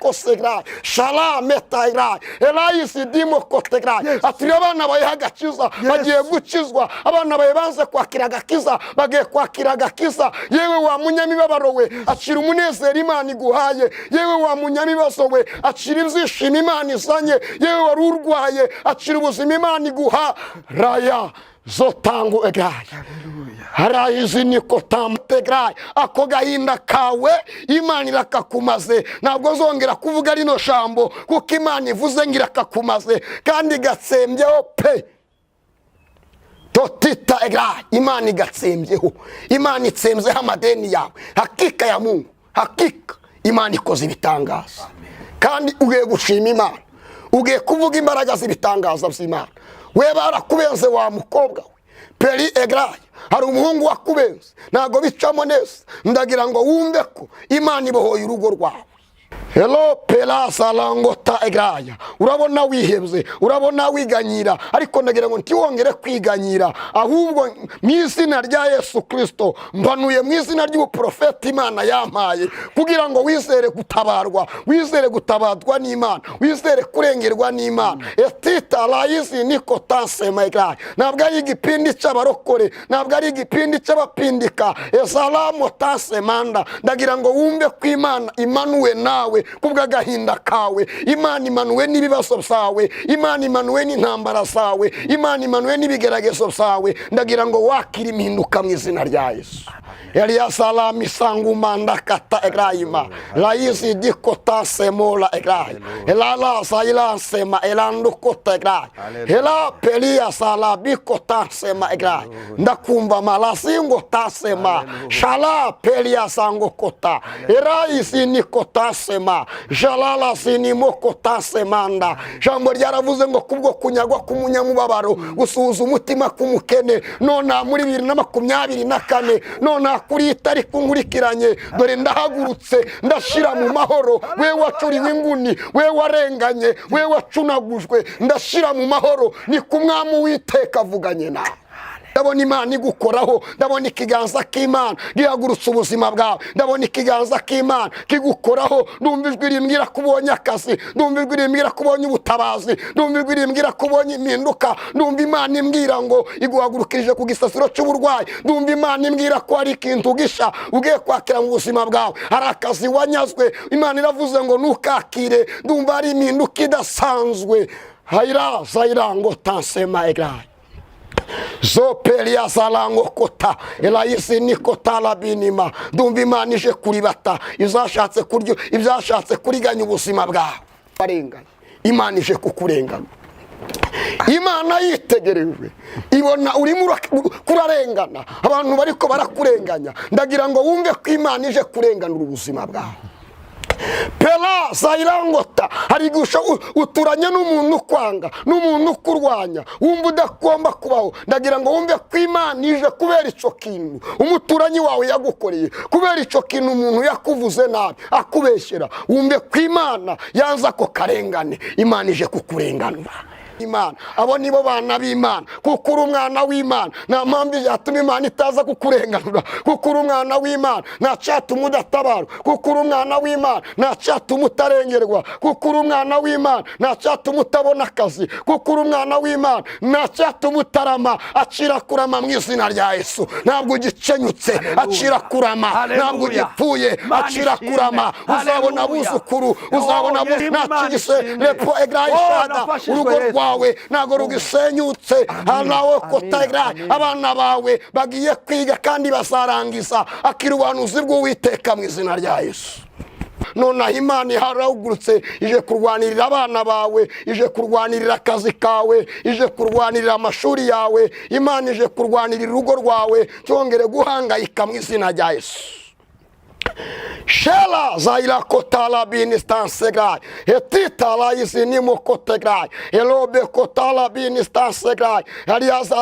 Kosegra shalame taira elaisi dimo kotegra. Ati abana bayeha agakiza, bagiye gukizwa. Abana bawe banze kwakira agakiza, bagiye kwakira agakiza. Yewe wa munyamibabaro we, akira umunezero Imana iguhaye. Yewe wa munyamibazo we, akira ibyishimo Imana izanye. Yewe wari urwaye, akira ubuzima Imana iguha. Raya zotangu egaya harayizi niko tamutegraye. Ako gahinda kawe Imana irakakumaze. Ntabwo zongera kuvuga rino jambo, kuko Imana ivuze ngo irakakumaze kandi igatsembyeho pe. Totita egraye, Imana igatsembyeho, Imana itsembyeho amadeni yawe. Hakika ya Mungu, hakika Imana ikoze ibitangaza, kandi ugiye gushima Imana, ugiye kuvuga imbaraga z'ibitangaza by'Imana. We barakubenze, wa mukobwa we peri egaraye, hari umuhungu wakubenze, ntabwo bicamo neza. Ndagira ngo wumve ko Imana ibohoye urugo rwawe. Helo pera sarangota egraya. Urabona wihebye, urabona wiganyira, ariko ndagira ngo ntiwongere kwiganyira, ahubwo mu izina rya Yesu Kirisito mbanuye mu izina ry'ubuprofeti Imana yampaye kugira ngo wizere gutabarwa, wizere gutabarwa n'Imana, wizere kurengerwa n'Imana. Etita rayizi niko tansema egraya. Ntabwo ari igipindi cy'abarokore, ntabwo ari igipindi cy'abapindika. Ezalamo tasemanda. Ndagira ngo wumve ko Imana imanuwe nawe kubw'agahinda kawe, Imana imanuwe n'ibibazo byawe, Imana imanuwe n'intambara zawe, Imana imanuwe n'ibigeragezo byawe. Ndagira ngo wakire impinduka mu izina rya Yesu. Eliasalami sangumanda kata egrayima laizi dikota semola egray elala saila sema elandukota egray ela pelia salabikota sema egray. Ndakumva malasingo tasema shala pelia sangokota eraisi nikota sema jalala sinimokota semanda. Jambo ryaravuze ngo kubwo kunyagwa k'umunyamubabaro, gusuhuza umutima k'umukene. Nona muri 2024, nona kuri iyi tariki nkurikiranye, dore ndahagurutse, ndashira mu mahoro. We wacuriwe inguni, we warenganye, we wacunagujwe, ndashira mu mahoro. Ni ku Mwami Uwiteka avuganye nawe. Ndabona Imana igukoraho, ndabona ikiganza k'Imana gihagurutse ubuzima bwawe, ndabona ikiganza k'Imana kigukoraho. Ndumva ijwi rimbwira ko ubonye akazi, ndumva ijwi rimbwira ko ubonye ubutabazi, ndumva ijwi rimbwira ko ubonye impinduka. Ndumva Imana imbwira ngo iguhagurukirije ku gisasiro cy'uburwayi. Ndumva Imana imbwira ko hari ikintu gisha ugiye kwakira mu buzima bwawe. Hari akazi wanyazwe, Imana iravuze ngo ntukakire. Ndumva hari impinduka idasanzwe. Hayira zayirango tansema egarayi zopelia zalango kota elayisi nikota labinima. Ndumva Imana ije kuribata izashatse kurya ibyashatse kuriganya ubuzima bwawe. Barenganya, Imana ije kukurengana. Imana yitegereje ibona urimo kurarengana, abantu bariko barakurenganya. Ndagira ngo wumve ko Imana ije kurenganura ubuzima bwawe. Pera zayirangota. Hari igihe uturanye n'umuntu ukwanga, n'umuntu ukurwanya, wumva udagomba kubaho. Ndagira ngo wumve ko Imana ije kubera icyo kintu umuturanyi wawe yagukoreye, kubera icyo kintu umuntu yakuvuze nabi akubeshyera. Wumve ko Imana yanze ako karengane, Imana ije kukurenganura. Imana, abo nibo bana b'Imana. Kuko uri umwana w'Imana, nta mpamvu yatuma Imana itaza kukurenganura. Kuko uri umwana w'Imana, nta cyatuma udatabarwa. Kuko uri umwana w'Imana, nta cyatuma utarengerwa. Kuko uri umwana w'Imana, nta cyatuma utabona akazi. Kuko uri umwana w'Imana, nta cyatuma utarama. Acira kurama mu izina rya Yesu. Ntabwo ugikenyutse, acira kurama. Ntabwo ugipfuye, acira kurama. Uzabona abuzukuru, uzabona nta repo egrayishada. Urugo rwawe ntabwo rugisenyutse, nawe kotagra. Abana bawe bagiye kwiga kandi bazarangiza. Akira ubuhanuzi bw'Uwiteka mu izina rya Yesu. Nonaha Imana iharagurutse, ije kurwanirira abana bawe, ije kurwanirira akazi kawe, ije kurwanirira amashuri yawe. Imana ije kurwanirira urugo rwawe. Cyongere guhangayika mu izina rya Yesu. Shela zaira kotala binistanse etitala izinimo kotegrai elobe kotala binistanse grai hariaza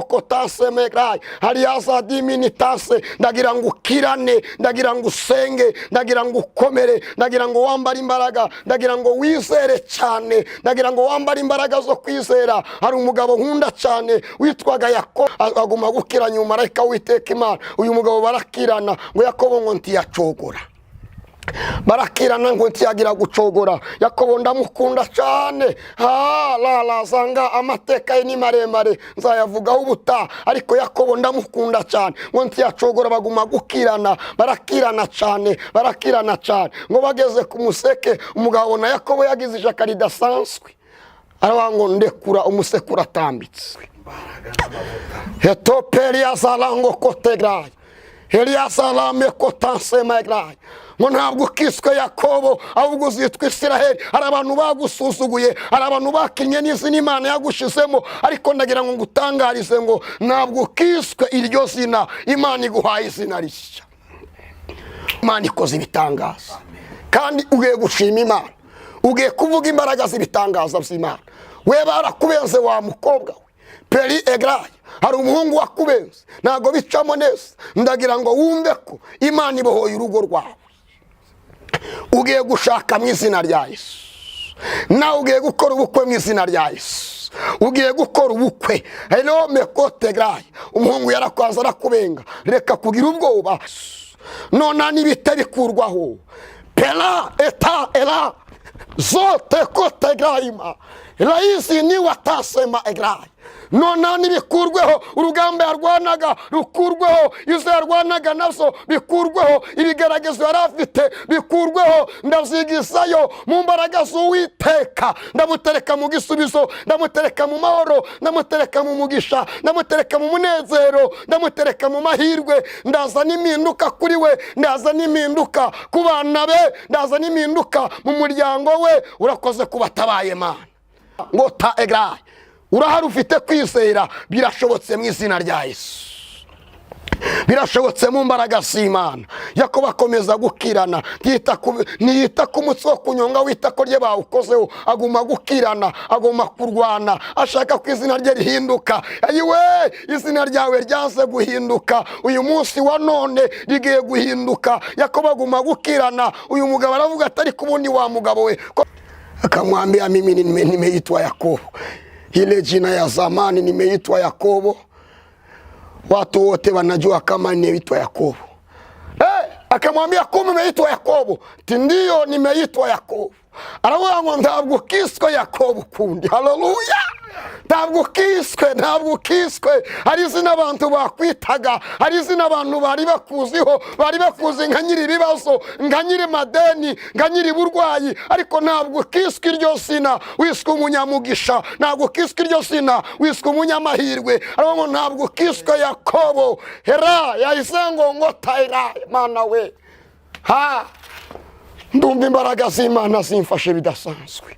kotanse megrai hariaza diminitanse. Ndagira ngo ukirane, ndagira ngo usenge, ndagira ngo ukomere, ndagira ngo wambare imbaraga, ndagira ngo wizere cyane, ndagira ngo wambare imbaraga zo kwizera. Hari umugabo nkunda cyane witwaga Yakobo, aguma gukiranya umumarayika w'Uwiteka Imana. Uyu mugabo barakirana, ngo Yakobo ngo ntiyacogora. Barakirana ngo ntiyagira gucogora. Yakobo ndamukunda cyane. Ha la zanga amateka ye ni maremare, nzayavugaho ubutaha, ariko Yakobo ndamukunda cyane. Ngo ntiyacogora, baguma gukirana, barakirana cyane, barakirana cyane. Ngo bageze ku museke, umugabo abona Yakobo yagize ishyaka ridasanzwe, aravuga ngo: "Ndekura, umuseke uratambitse." Hetoperiya zarango kotegraye Eliya kotansema. Ngo ntabwo ukiswe Yakobo, ahubwo uzitwa Isiraheli. Hari abantu bagusuzuguye, hari abantu bakinnye n'izina Imana yagushizemo, ariko ndagira ngo ngutangarize ngo ntabwo ukiswe iryo zina, Imana iguhaye izina rishya. Imana ikoze ibitangaza, kandi ugiye gushima Imana, ugiye kuvuga imbaraga z'ibitangaza by'Imana. We barakubenze, wa mukobwa we peri egarayi, hari umuhungu wakubenze, ntabwo bicamo neza. Ndagira ngo wumve ko Imana ibohoye urugo rwawe, ugiye gushaka mu izina rya Yesu. Nawe ugiye gukora ubukwe mu izina rya Yesu, ugiye gukora ubukwe. Rome kote garayi, umuhungu yarakwaza arakubenga, reka kugira ubwoba, nona n'ibite bikurwaho. Pera eta era zote kote garayima rayizi ni watasema egarayi, nona nibikurweho. Urugamba yarwanaga rukurweho, izo yarwanaga nazo bikurweho, ibigaragazo yari afite bikurweho. Ndabyigizayo mu mbaraga z'Uwiteka, ndamutereka mu gisubizo, ndamutereka mu mahoro, ndamutereka mu mugisha, ndamutereka mu munezero, ndamutereka mu mahirwe. Ndaza n'impinduka kuri we, ndaza n'impinduka ku bana be, ndaza n'impinduka mu muryango we. Urakoze kubatabaye, Mana. Ngo ta egarayi, urahari, ufite kwizera, birashobotse mu izina rya Yesu, birashobotse mu mbaraga z'Imana. Yakobo akomeza gukirana, ntiyita ku mutsi wo kunyonga wita ko rye bawukozeho, aguma gukirana, aguma kurwana, ashaka ko izina rye rihinduka. Ayiwe, izina ryawe ryaze guhinduka, uyu munsi wa none rigiye guhinduka. Yakobo aguma gukirana. Uyu mugabo aravuga ati: "Ariko ubundi wa mugabo we," akamwambia: "Mimi nimeitwa Yakobo, ile jina ya zamani nimeitwa Yakobo, watu wote wanajua kama nimeitwa Yakobo." Hey, akamwambia: "Kumbe umeitwa Yakobo?" Ati: "Ndiyo, nimeitwa Yakobo." Aravuga ngo: "Ntabwo ukiswe Yakobo ukundi." Haleluya! Ntabwo ukiswe, ntabwo ukiswe. Hari izina abantu bakwitaga, hari izina abantu bari bakuziho, bari bakuzi nka nyiri ibibazo, nka nyiri madeni, nka nyiri burwayi, ariko ntabwo ukiswe iryo zina, wiswe umunyamugisha. Ntabwo ukiswe iryo zina, wiswe umunyamahirwe. Aravuga ngo: "Ntabwo ukiswe Yakobo." Hera yahise ngo tayira Mana we. Ha, ndumva imbaraga z'Imana zimfashe bidasanzwe.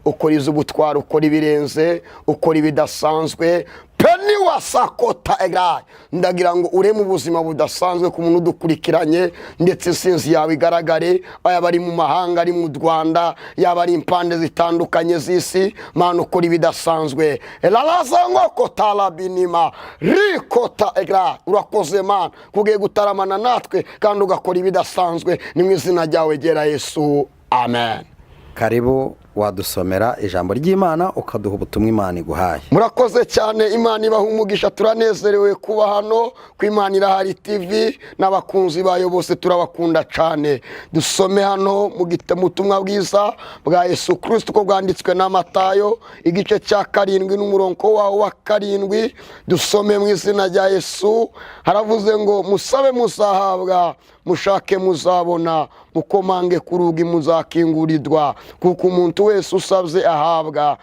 Ukora iz'ubutwari, ukora ibirenze, ukora ibidasanzwe. Peni wasakota egarayi, ndagira ngo ureme ubuzima budasanzwe ku muntu udukurikiranye, ndetse insinzi yawe igaragare, yaba ari mu mahanga, ari mu Rwanda, yaba ari impande zitandukanye z'isi. Mana, ukora ibidasanzwe. Raraza ngo kotarabinima rikota egarayi. Urakoze Mana, kugiye gutaramana natwe kandi ugakora ibidasanzwe. Ni mu izina ryawe gera Yesu, amen. Karibu, wadusomera ijambo ry'Imana, ukaduha ubutumwa Imana iguhaye. Murakoze cyane, Imana ibaha umugisha. Turanezerewe kuba hano ku Imana Irahari TV n'abakunzi bayo bose, turabakunda cyane. Dusome hano mu butumwa bwiza bwa Yesu Kirisito uko bwanditswe na Matayo, igice cya 7 n'umurongo wawo wa 7. Dusome mu izina rya Yesu. Haravuze ngo: "Musabe muzahabwa, mushake muzabona, mukomange ku rugi muzakingurirwa, kuko umuntu wese usabye ahabwa,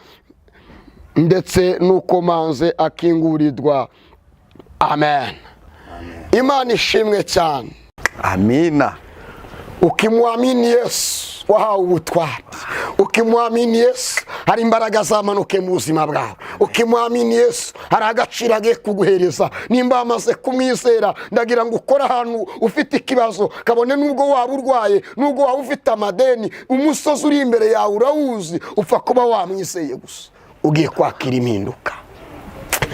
ndetse n'ukomanze akingurirwa." Amen. Imana ishimwe cyane. Amina. Ukimwamini Yesu, wahawe ubutwari. Ukimwamini Yesu, hari imbaraga zamanuke mu buzima bwawe. Ukimwamini Yesu, hari agaciro agiye kuguhereza. Nimba wamaze kumwizera, ndagira ngo ukore ahantu ufite ikibazo, kabone nubwo waba urwaye, nubwo waba ufite amadeni, umusozi uri imbere yawe urawuzi, upfa kuba wamwizeye gusa, ugiye kwakira impinduka.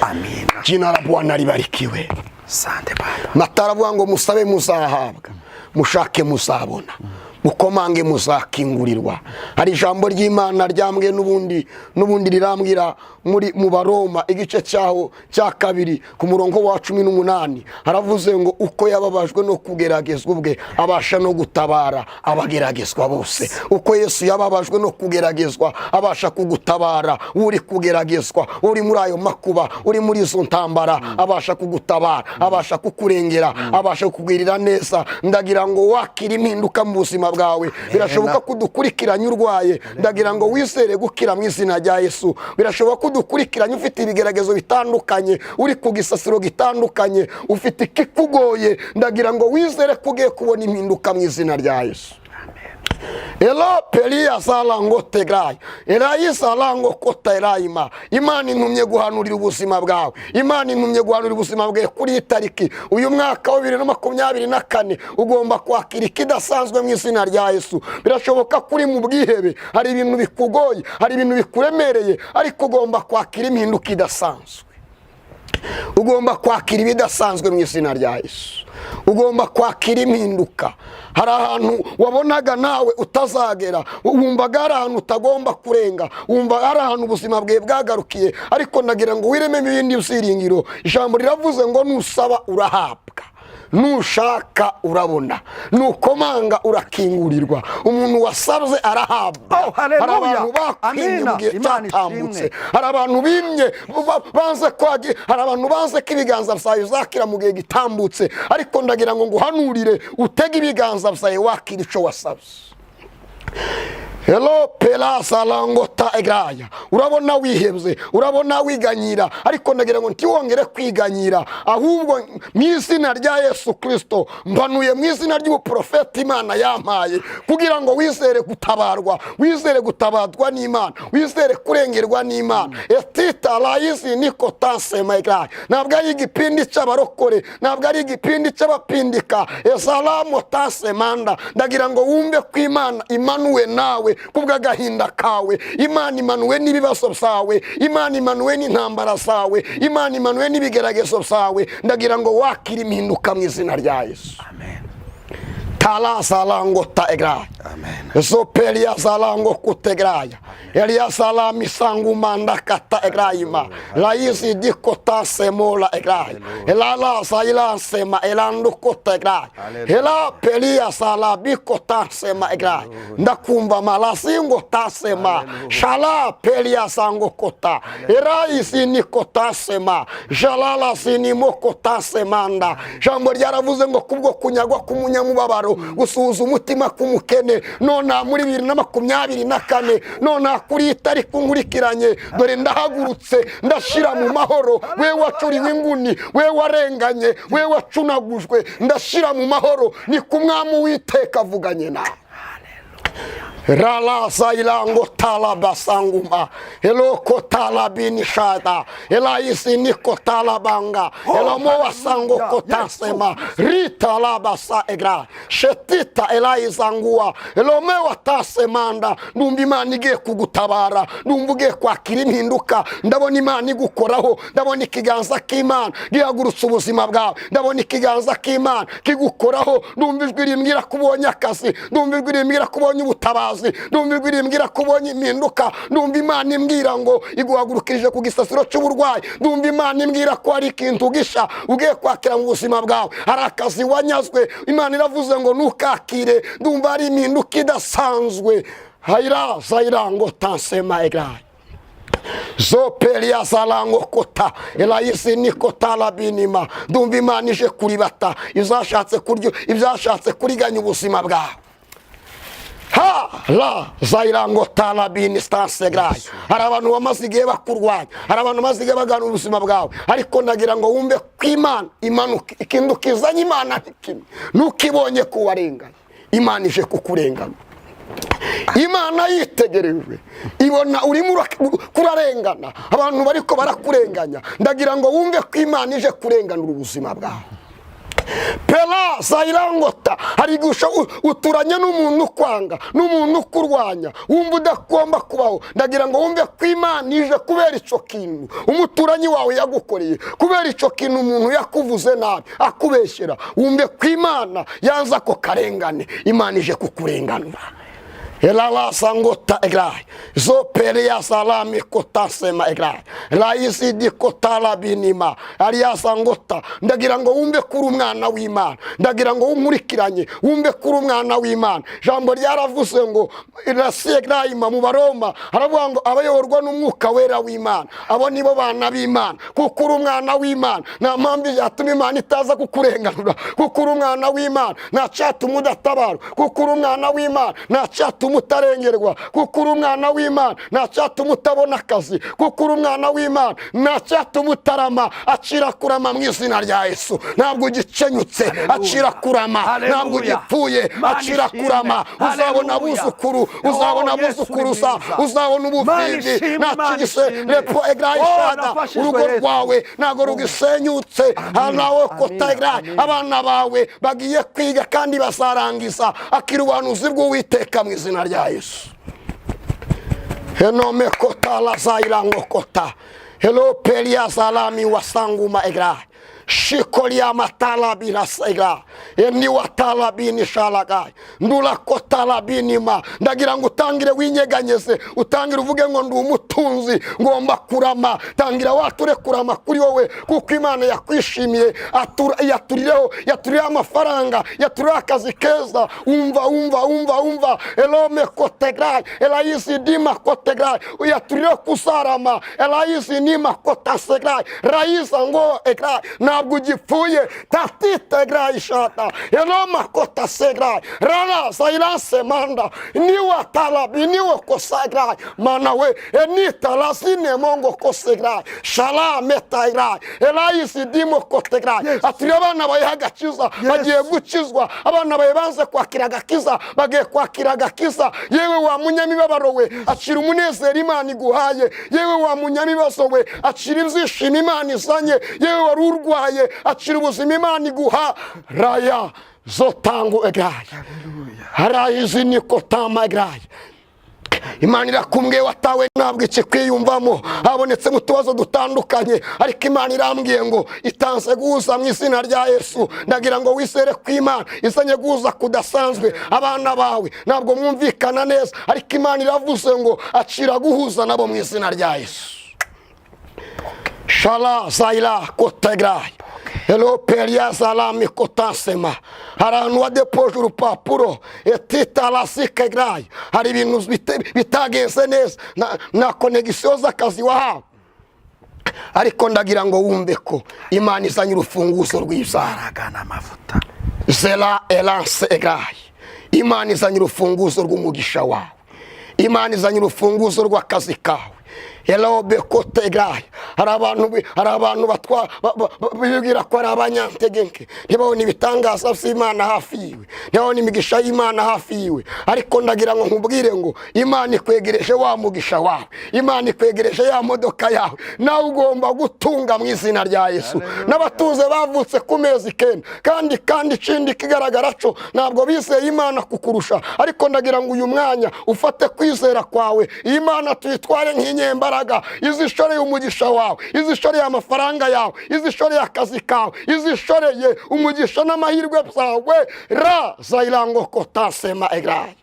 Amina. Jina la Bwana libarikiwe. Sante, Baba. Matayo aravuga ngo: "Musabe muzahabwa, mushake muzabona." Mukomange muzakingurirwa. Hari ijambo ry'Imana ryambwiye n'ubundi rirambwira muri mu Baroma, igice cyaho cya 2, ku murongo wa 18, haravuze ngo: "Uko yababajwe no kugeragezwa ubwe, abasha no gutabara abageragezwa bose." Uko Yesu yababajwe no kugeragezwa, abasha kugutabara. Uri kugeragezwa, uri muri ayo makuba, uri muri izo ntambara, abasha kugutabara, abasha kukurengera, abasha kukugirira neza. Ndagira ngo wakire impinduka mu buzima bwawe. Birashoboka ko udukurikiranye urwaye, ndagira ngo wizere gukira mu izina rya Yesu. Birashoboka ko udukurikiranye ufite ibigeragezo bitandukanye, uri ku gisasiro gitandukanye, ufite ikikugoye, ndagira ngo wizere ko ugiye kubona impinduka mu izina rya Yesu. Elo pelia salango tegrayi erayi salango kota erayima. Imana intumye guhanurira ubuzima bwawe. Imana intumye guhanurira ubuzima bwawe kuri iyi tariki. Uyu mwaka wa 2024 ugomba kwakira ikidasanzwe mu izina rya Yesu. Birashoboka ko uri mu bwihebe, hari ibintu bikugoye, hari ibintu bikuremereye, ariko ugomba kwakira impinduka idasanzwe. Ugomba kwakira ibidasanzwe mu izina rya Yesu. Ugomba kwakira impinduka. Hari ahantu wabonaga nawe utazagera, wumvaga hari ahantu utagomba kurenga, wumva hari ahantu ubuzima bwawe bwagarukiye, ariko ndagira ngo wirememo ibindi byiringiro. Ijambo riravuze ngo: "Nusaba urahabwa, nushaka urabona, nukomanga urakingurirwa." Umuntu wasabye arahabwa. Oh, hallelujah. Hari abantu bakwimye Amina. mu gihe Imana cyatambutse. ishimwe. Hari abantu bimye banze kwagi, hari abantu banze ko ibiganza byawe bizakira mu gihe gitambutse, ariko ndagira ngo nguhanurire utege ibiganza byawe wakira ico wasabye. Hello pelasa langota egraya. Urabona wihebye, urabona wiganyira, ariko ndagira ngo ntiwongere kwiganyira, ahubwo mu izina rya Yesu Kirisito mbanuye mu izina ry'ubuprofeti Imana yampaye kugira ngo wizere gutabarwa, wizere gutabarwa n'Imana, wizere kurengerwa n'Imana. Etita rayizi niko tansema egraya. Ntabwo ari igipindi cy'abarokore, ntabwo ari igipindi cy'abapindika. Esaramo tasemanda. Ndagira ngo wumve ko Imana imanuwe nawe kubw'agahinda kawe, Imana imanuwe n'ibibazo byawe, Imana imanuwe n'intambara zawe, Imana imanuwe n'ibigeragezo byawe. Ndagira ngo wakire impinduka mu izina rya Yesu. Amen. Tala salango ta egraya. Amen. Zopelia zalango kutegraya. Elia salami sangu manda kata egraima. Laizi dikota semola egraya. Elala saila sema elandu kota egraya. Ela pelia salabi kota sema egraya. Ndakumva malasingo tasema. Shala pelia sango kota. Eraisi nikota sema. Jalala sinimo kota semanda. Jambo ryaravuze ngo: "Kubwo kunyagwa k'umunyamubabaro, gusuhuza umutima k'umukene." Nona muri 2024, nona kuri iyi tariki nkurikiranye, dore ndahagurutse, ndashira mu mahoro. We wacuriwe inguni, we warenganye, we wacunagujwe, ndashira mu mahoro. Ni ku Mwami Uwiteka avuganye nawe. Rala zailango talabasanguma eloko talabinishada elaisi niko talabanga elomoa sango kotasema rita labasa egra shetita elaizangua elomewa tasemanda. Ndumva Imana igiye kugutabara, ndumva ugiye kwakira impinduka. Ndabona Imana igukoraho, ndabona ikiganza k'Imana gihagurutse ubuzima bwawe, ndabona ikiganza k'Imana kigukoraho. Ndumva ijwi rimbwira ko ubonye akazi, ndumva ijwi rimbwira ko ubonye ubutabazi, ndumva ijwi rimbwira ko ubonye impinduka. Ndumva Imana imbwira ngo iguhagurukirije ku gisasiro cy'uburwayi. Ndumva Imana imbwira ko hari ikintu gisha ugiye kwakira mu buzima bwawe. Hari akazi wanyazwe, Imana iravuze ngo ntukakire. Ndumva hari impinduka idasanzwe. Hayira zayirango tansema egrayi zopelia zalango kota elayisi niko talabinima. Ndumva Imana ije kuribata izashatse kurya ibyashatse kuriganya ubuzima bwawe. Ha la zairango talabini stansegrayi. Hari abantu bamaze igihe bakurwanya, hari abantu bamaze igihe bagana ubuzima bwawe, ariko ndagira ngo wumve ko Imana imanuka. Ikintu kizanye Imana ni kimwe, ntukibonye ko warenganye, Imana ije kukurengana. Imana yitegerejwe ibona urimo kurarengana, abantu bariko barakurenganya. Ndagira ngo wumve ko Imana ije kurenganura ubuzima bwawe. Pera zayirangota. Hari igihe uturanye n'umuntu ukwanga, n'umuntu ukurwanya, wumva udagomba kubaho. Ndagira ngo wumve ko Imana ije kubera icyo kintu umuturanyi wawe yagukoreye, kubera icyo kintu umuntu yakuvuze nabi akubeshyera. Wumve ko Imana yanze ako karengane, Imana ije kukurenganura. Elalasa egrai. Zoperia salami kotasema egrai. Raisidi kotala binima. Ariasa ngota. Ndagira ngo wumve kuri umwana w'Imana. Ndagira ngo wumurikiranye, wumve kuri umwana w'Imana. Jambo ryaravuze ngo rasi egraima mu Baroma. Haravuga ngo abayoborwa n'Umwuka Wera w'Imana, abo nibo bana b'Imana. Kuko uri umwana w'Imana, nta mpamvu yatuma Imana itaza kukurenganura. Kuko uri umwana w'Imana, nta cyatuma udatabarwa. Kuko uri umwana w'Imana, nta cyatuma utarengerwa. Kuko uri umwana w'Imana, nta cyatuma utabona akazi. Kuko uri umwana w'Imana, nta cyatuma utarama. Acira kurama mu izina rya Yesu. Ntabwo ugikenyutse, acira kurama. Ntabwo ugipfuye, acira kurama. Uzabona abuzukuru, uzabona abuzukuruza, uzabona ubuvivi. Nta kigise repo egrayi shada. Urugo rwawe ntabwo rugisenyutse, nawe kota egrayi. Abana bawe bagiye kwiga kandi bazarangiza. Akira ubuhanuzi bw'Uwiteka mu izina rya Yesu. Henome kota lazairango kota helo pelia salami wasanguma egra shikolia matala binasega eni watala bini shalagai ndula kotala binima. Ndagira ngo utangire winyeganyeze, utangire uvuge ngo ndi umutunzi, ngomba kurama. Tangira wature kurama kuri wowe, kuko Imana yakwishimiye. Yaturireho, yaturireho amafaranga, yaturireho akazi keza. Umva, umva, umva, umva. Elome kotegrai elaisi dima kotegrai. Yaturireho kusarama elaisi nima kotasegrai raisa ngo egrai. Ntabwo ugipfuye. Tatite shata eloma kota segrai rara zairanse manda niwa talabi niwe kosagrai mana we enita lasine mongo kosegrai shala metairai elaisi dimo kotegrai. Atiri abana bayiha agakiza, bagiye gukizwa. Abana bawe banze kwakira agakiza, bagiye kwakira agakiza. Yewe wa munyamibabaro we, acira umunezero Imana iguhaye. Yewe wa munyamibazo we, acira ibyishimo Imana izanye. Yewe wari urwaye, acira ubuzima Imana iguha. Raya zotangu egrayi harayizi niko tama egrayi. Imana irakumbwiye, watawe, ntabwo ikikwiyumvamo, habonetse mu tubazo dutandukanye, ariko Imana irambwiye ngo itanze guhuza mu izina rya Yesu. Ndagira ngo wizere ko Imana izanye guhuza kudasanzwe. Abana bawe ntabwo mwumvikana neza, ariko Imana iravuze ngo acira guhuza nabo mu izina rya Yesu. Shala zaila kotegrai elo peria zalami kotasema. Hari ahantu wadepoje urupapuro etitalasike. Hari ibintu bitagenze neza na connexion z'akazi wahawe, ariko ndagira ngo wumve ko Imana izanye urufunguzo rw'ibyaha. Imbaraga n'amavuta. Zera eranse egayi. Imana izanye urufunguzo rw'umugisha wawe. Imana izanye urufunguzo rw'akazi kawe. Erobe kote egayi. Hari abantu bibwira ko ari abanyantegenke, ntibabone ibitangaza by'Imana hafi yiwe, ntibabone imigisha y'Imana hafi yiwe. Ariko ndagira ngo nkubwire ngo Imana ikwegereje wa mugisha wawe, Imana ikwegereje ya modoka yawe. Nawe ugomba gutunga mu izina rya Yesu. N'abatuze bavutse ku mezi 9, kandi ikindi kigaragara cyo, ntabwo bizeye Imana kukurusha. Ariko ndagira ngo uyu mwanya ufate kwizera kwawe, iyi Mana tuyitware nk'inyembaraga izishoreye umugisha wawe, izishoreye amafaranga yawe, izishoreye akazi kawe, izishoreye umugisha n'amahirwe byawe. Ra zairango kotasema egrayi.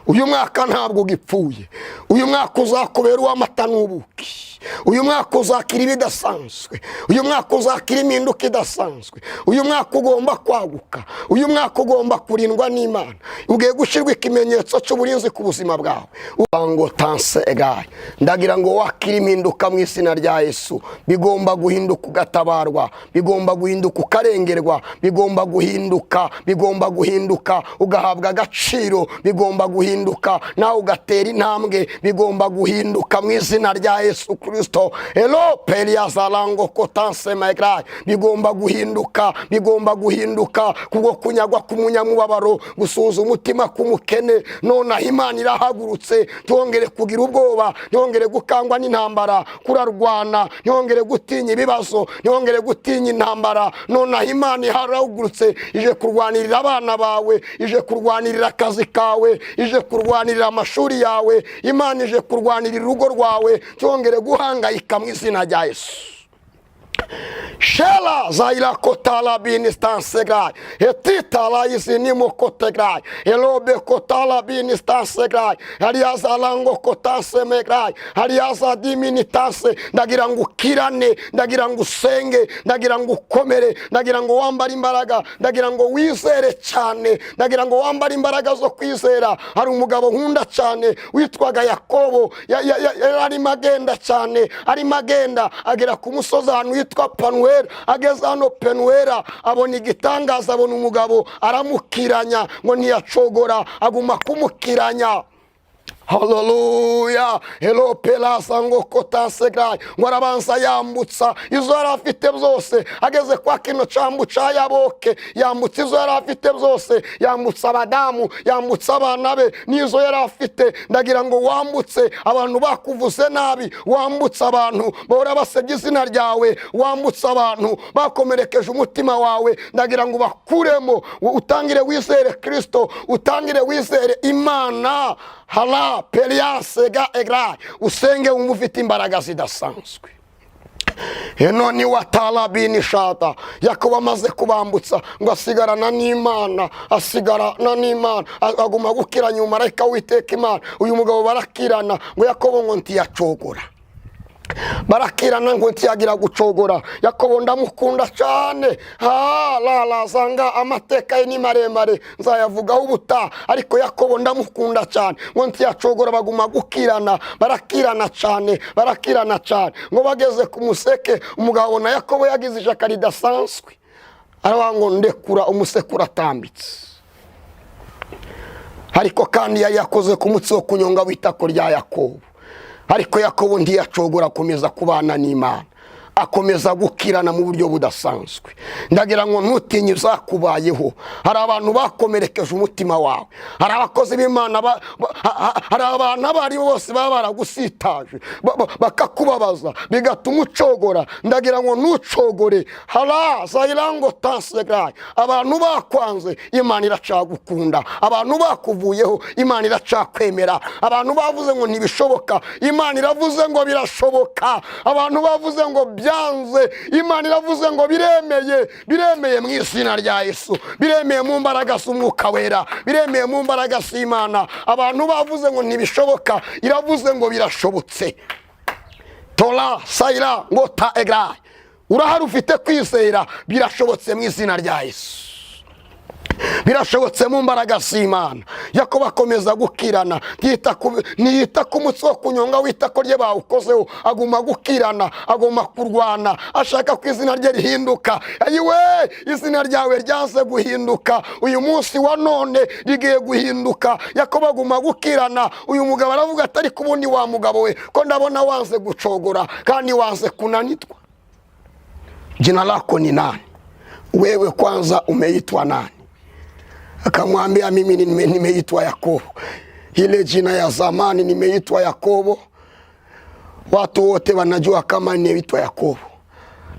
Uyu mwaka ntabwo ugipfuye. Uyu mwaka uzakubera uw'amata n'ubuki. Uyu mwaka uzakira ibidasanzwe. Uyu mwaka uzakira impinduka idasanzwe. Uyu mwaka ugomba kwaguka. Uyu mwaka ugomba kurindwa n'Imana. Ugiye gushyirwa ikimenyetso cy'uburinzi ku buzima bwawe. Ngo tanse egaye. Ndagira ngo wakire impinduka mu izina rya Yesu. Bigomba guhinduka ugatabarwa, bigomba guhinduka ukarengerwa, bigomba guhinduka, bigomba guhinduka ugahabwa agaciro, bigomba guhinduka nawe ugatera intambwe, bigomba guhinduka mu izina rya Yesu Kristo. Kristo. Elo periyazarango kotansemegrai, bigomba guhinduka, bigomba guhinduka kubwo kunyagwa k'umunyamubabaro, gusuhuza umutima k'umukene. Nonaha Imana irahagurutse, ntihongere kugira ubwoba, ntihongere gukangwa n'intambara, kurarwana, ntihongere gutinya ibibazo, ntihongere gutinya intambara. Nonaha Imana iharahagurutse, ije kurwanirira abana bawe, ije kurwanirira akazi kawe, ije kurwanirira amashuri yawe, Imana ije kurwanirira urugo rwawe. Ntihongere guhangayika mu izina rya Yesu. Shela zaila kotala binistansegai etitala izinimo kotegrai elobe kotala binistansegai hariazalango kotansemegrai hariaza diminitanse. Ndagira ngo ukirane, ndagira ngo usenge, ndagira ngo ukomere, ndagira ngo wambare imbaraga, ndagira ngo wizere cyane, ndagira ngo wambare imbaraga zo kwizera. Hari umugabo nkunda cyane witwaga Yakobo, yari arimo agenda cyane, arimo agenda agera ku musozi ahantu witwa Panuwera. Ageze hano Penuwera abona igitangaza, abona umugabo aramukiranya, ngo ntiyacogora, aguma kumukiranya. Haleluya! Elo pelasa ngo kotasegayi, ngo arabanza yambutsa izo yari afite byose. Ageze kwa kino cambu ca Yaboke, yambutsa izo yari afite byose, yambutsa abadamu, yambutsa abana be n'izo yari afite. Ndagira ngo wambutse abantu bakuvuze nabi, wambutse abantu bahora basebya izina ryawe, wambutse abantu bakomerekeje umutima wawe. Ndagira ngo bakuremo, utangire wizere Kristo, utangire wizere Imana. Hala periasega egra, usenge wumva ufite imbaraga zidasanzwe. Enoni watarabini shata. Yakobo amaze kubambutsa, ngo asigarana n'Imana, asigarana n'Imana, aguma gukiranya umumarayika w'Iteka Imana. Uyu mugabo barakirana, ngo Yakobo ngo ntiyacogora, barakirana ngo ntiyagira gucogora. Yakobo ndamukunda cyane. Ha la zanga, amateka ye ni maremare, nzayavugaho ubutaha, ariko Yakobo ndamukunda cyane. Ngo ntiyacogora, baguma gukirana, barakirana cyane, barakirana cyane. Ngo bageze ku museke, umugabo na Yakobo yagize ishyaka ridasanzwe, aravuga ngo ndekura, umuseke uratambitse. Ariko kandi yari yakoze ku mutsi wo kunyonga w'itako rya Yakobo. Ariko Yakobo ntiyacogora, akomeza kubana n'Imana, akomeza gukirana mu buryo budasanzwe. Ndagira ngo ntutinye izakubayeho. Hari abantu bakomerekeje umutima wawe, hari abakozi b'Imana, hari abantu abo ari bo bose baba baragusitaje, bakakubabaza, bigatuma ucogora. Ndagira ngo ntucogore. Hara zayirango tansegayi, abantu bakwanze, Imana iracagukunda. Abantu bakuvuyeho, Imana iracakwemera. Abantu bavuze ngo ntibishoboka, Imana iravuze ngo birashoboka. Abantu bavuze ngo byanze, Imana iravuze ngo biremeye. Biremeye mu izina rya Yesu, biremeye mu mbaraga z'Umwuka Wera, biremeye mu mbaraga z'Imana. Abantu bavuze ngo ntibishoboka, iravuze ngo birashobotse. Tora sayira ngo ta egarayi, urahari ufite kwizera, birashobotse mu izina rya Yesu, birashobotse mu mbaraga z'Imana. Yakobo akomeza gukirana, ntiyita ku mutsi wo kunyonga w'itako rye bawukozeho, aguma gukirana, aguma kurwana, ashaka ko izina rye rihinduka. Ayiwe, izina ryawe ryanze guhinduka, uyu munsi wa none rigiye guhinduka. Yakobo aguma gukirana. Uyu mugabo aravuga ati: ariko ubundi wa mugabo we, ko ndabona wanze gucogora kandi wanze kunanirwa, jina lako ni nani? Wewe kwanza umeitwa nani? Akamwambia, mimi nimeitwa Yakobo, ile jina ya zamani nimeitwa Yakobo, watu wote wanajua kama nimeitwa Yakobo.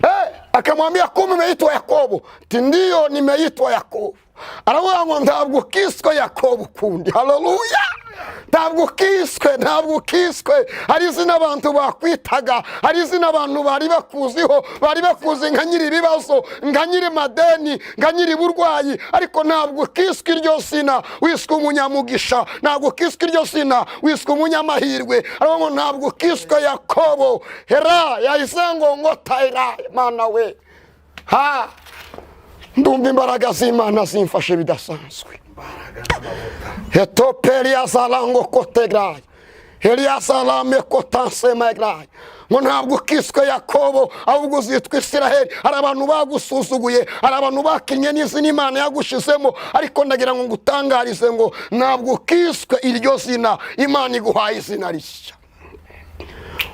Hey, akamwambia, kumbe umeitwa Yakobo? Ti ndiyo, nimeitwa Yakobo. Aravuga ngo ntabwo ukiswe Yakobo ukundi. Haleluya! Ntabwo ukiswe, ntabwo ukiswe. Hari izina abantu bakwitaga, hari izina abantu bari bakuziho, bari bakuzi nka nyiri ibibazo, nka nyiri madeni, nka nyiri burwayi, ariko ntabwo ukiswe iryo zina, wiswe umunyamugisha. Ntabwo ukiswe iryo zina, wiswe umunyamahirwe. Aravuga ngo ntabwo ukiswe Yakobo. Hera yahise ngo tayira. Mana we, ha, ndumva imbaraga z'Imana zimfashe bidasanzwe. Etoperia zarango kotegrayi eliazarame kotansemagarayi, ngo ntabwo ukiswe Yakobo, ahubwo uzitwa Isiraheli. Hari abantu bagusuzuguye, hari abantu bakinnye n'izina Imana yagushizemo, ariko ndagira ngo ngutangarize ngo ntabwo ukiswe iryo zina, Imana iguhaye izina rishya.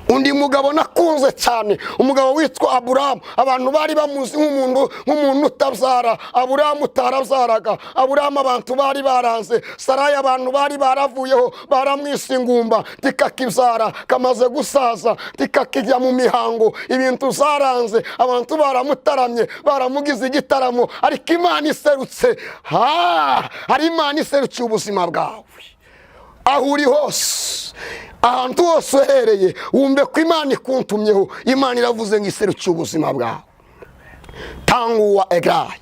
Undi mugabo nakunze cyane, umugabo witwa Aburamu, abantu bari bamuzi nk'umuntu utabyara. Aburamu utarabyaraga, Aburamu abantu bari baranze. Sarayi abantu bari baravuyeho, baramwise ingumba, tikakibyara, kamaze gusaza, tikakijya mu mihango. Ibintu zaranze, abantu baramutaramye, baramugize igitaramo. Ariko Imana iserutse, ha hari Imana iserukiye ubuzima bwawe aho uri hose, ahantu hose uhereye, wumve ko Imana ikuntumyeho. Imana iravuze ngo iserukiye ubuzima bwawe. Tanguwa egayi,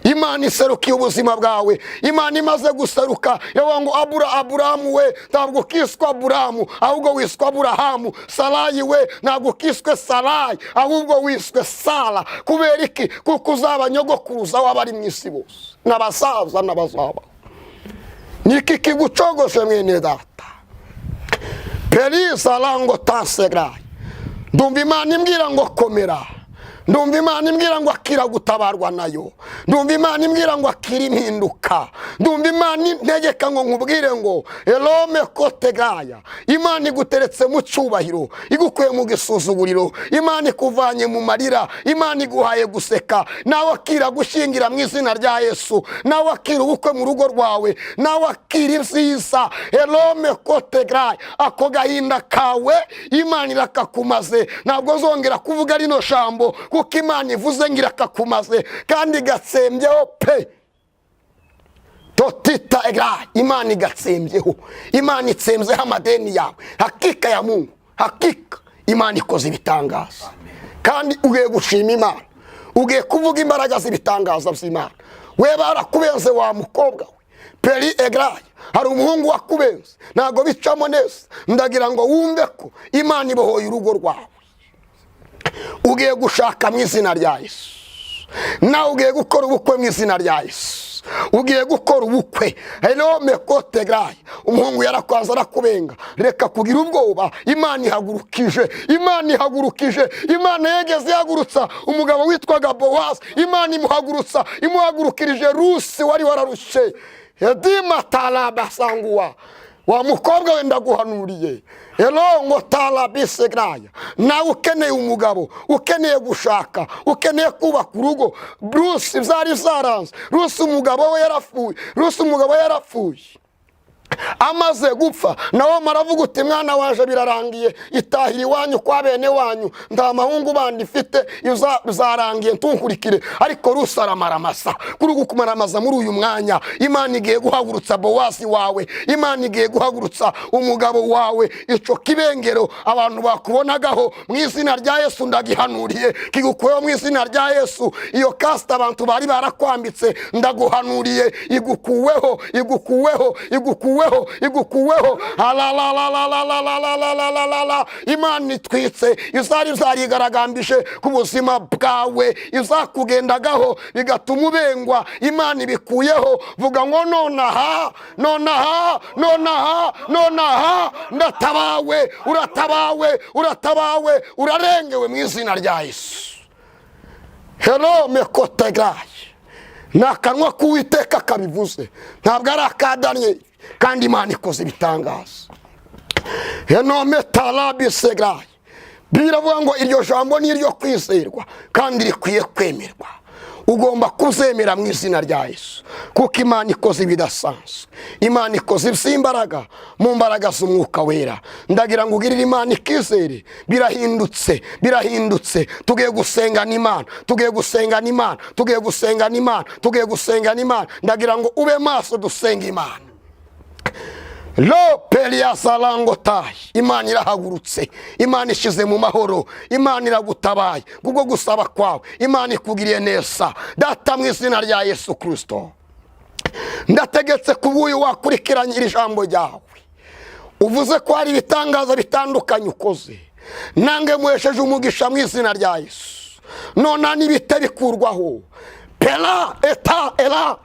Imana iserukiye ubuzima bwawe. Imana imaze guseruka yavuga ngo: "Abura Aburamu we, ntabwo ukiswe Aburamu, ahubwo wiswe Aburahamu. Sarayi we, ntabwo ukiswe Sarayi, ahubwo wiswe Sara." Kubera iki? Kuko uzaba nyogokuruza w'abari mu isi bose, n'abasaza n'abazaba. Niki kigucogoshe, mwene data? Perisa rango tansegarayi. Ndumva Imana imbwira ngo komera. Ndumva Imana imbwira ngo akira gutabarwa nayo. Ndumva Imana imbwira ngo akira impinduka. Ndumva Imana integeka ngo nkubwire ngo erome kotegaya, Imana iguteretse mu cyubahiro, igukuye mu gisuzuguriro. Imana ikuvanye mu marira, Imana iguhaye guseka. Nawe akira gushyingira mu izina rya Yesu. Nawe akira ubukwe mu rugo rwawe. Nawe akira ibyiza. Erome kotegaya, ako gahinda kawe Imana irakakumaze. Ntabwo nzongera kuvuga rino jambo, kuko Imana ivuze ngo irakakumaze kandi igatsembyeho pe. Totita era, Imana igatsembyeho. Imana itsembyeho amadeni yawe. Hakika ya Mungu, hakika Imana ikoze ibitangaza, kandi ugiye gushima Imana, ugiye kuvuga imbaraga z'ibitangaza by'Imana. We barakubenze, wa mukobwa we peri egarayi, hari umuhungu wakubenze, ntabwo bicamo neza. Ndagira ngo wumve ko Imana ibohoye urugo rwawe. Ugiye gushaka mu izina rya Yesu. Nawe ugiye gukora ubukwe mu izina rya Yesu. Ugiye gukora ubukwe. Rome kotegarayi, umuhungu yarakwanza arakubenga, reka kugira ubwoba. Imana ihagurukije, Imana ihagurukije. Imana yegeze ihagurutsa umugabo witwaga Bowazi. Imana imuhagurutsa, imuhagurukirije Rusi wari wararushe. Edima tarabasanguwa, wa mukobwa we, ndaguhanuriye erongo tarabisegraya. Nawe ukeneye umugabo, ukeneye gushaka, ukeneye kubaka urugo. Rusi byari zaranze. Rusi umugabo we yarapfuye. Rusi umugabo we yarapfuye. Amaze gupfa, nawe maravuga uti: "Mwana waje, birarangiye, itahira iwanyu kwa bene wanyu, nta mahungu bandi ifite, bizarangiye, ntunkurikire." Ariko Rusi aramaramasa. Kuri uku kumaramaza, muri uyu mwanya Imana igiye guhagurutsa Bowazi wawe. Imana igiye guhagurutsa umugabo wawe. Ico kibengero abantu bakubonagaho, mu izina rya Yesu ndagihanuriye kigukuyeho mu izina rya Yesu. Iyo kasita abantu bari barakwambitse, ndaguhanuriye igukuweho, igukuweho, igukuweho, igukuweho. Alalalalalalalalalalala. Imana itwitse izari zarigaragambije ku buzima bwawe, izakugendagaho bigatuma ubengwa, Imana ibikuyeho. Vuga ngo: "Nonaha, nonaha, nonaha, nonaha ndatabawe." Uratabawe, uratabawe, urarengewe mu izina rya Yesu. Herome kotegaye, ni akanwa k'Uwiteka kabivuze, ntabwo ari aka Daniyeli. Kandi Imana ikoze ibitangaza. Henome tarabisegaye, biravuga ngo iryo jambo ni iryo kwizerwa kandi rikwiye kwemerwa. Ugomba kuzemera mu izina rya Yesu, kuko Imana ikoze ibidasanzwe. Imana ikoze iby'imbaraga mu mbaraga z'Umwuka Wera. Ndagira ngo ugirire Imana ikizere. Birahindutse, birahindutse. Tugiye gusengana Imana, tugiye gusengana Imana, tugiye gusengana Imana, tugiye gusengana Imana. Ndagira ngo ube maso, dusenga Imana. Lo periyasarangotayi, Imana irahagurutse, Imana ishyize mu mahoro, Imana iragutabaye kubwo gusaba kwawe. Imana ikugiriye neza. Data, mu izina rya Yesu Kirisito, ndategetse kubw'uyu wakurikiranye iri jambo ryawe, uvuze ko hari ibitangaza bitandukanye ukoze, nange muhesheje umugisha mu izina rya Yesu. Nona n'ibite bikurwaho. Pera eta era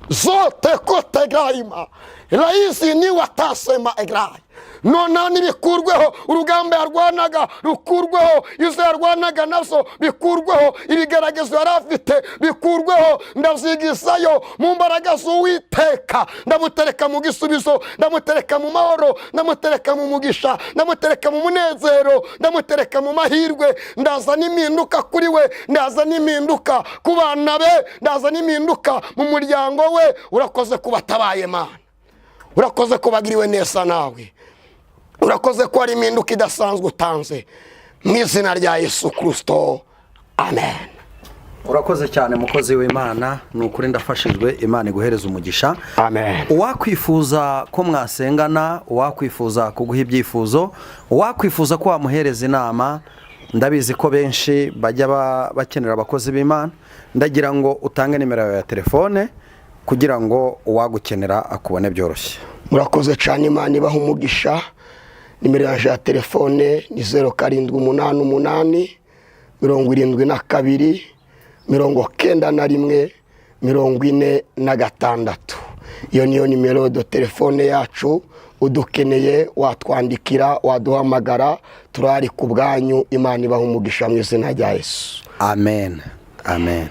zote kote grayima raisi ni watasema egrai. Nonaha nibikurweho. Urugamba yarwanaga rukurweho, izo yarwanaga nazo bikurweho, ibigeragezo yari afite bikurweho. Ndabyigizayo mu mbaraga z'Uwiteka. Ndamutereka mu gisubizo, ndamutereka mu mahoro, ndamutereka mu mugisha, ndamutereka mu munezero, ndamutereka mu mahirwe. Ndaza n'impinduka kuri we, ndaza n'impinduka ku bana be, ndaza n'impinduka mu muryango we. Urakoze kubatabaye, Mana. Urakoze ko bagiriwe neza nawe. Urakoze ko hari impinduka idasanzwe utanze, mu izina rya Yesu Kirisito, amen. Urakoze cyane, mukozi w'Imana. Ni ukuri ndafashijwe. Imana iguhereza umugisha. Amen. Uwakwifuza ko mwasengana, uwakwifuza kuguha ibyifuzo, uwakwifuza ko wamuhereza inama, ndabizi ko benshi bajya bakenera abakozi b'Imana. Ndagira ngo utange nimero yawe ya telefone kugira ngo uwagukenera akubone byoroshye. Murakoze cyane, Imana ibaha umugisha. Nimero yanjye ya telefone ni 0788 72 91 46. Iyo niyo nimero de téléphone yacu. Udukeneye watwandikira, waduhamagara, turari ku bwanyu. Imana ibaha umugisha mu izina rya Yesu. Amen, amen.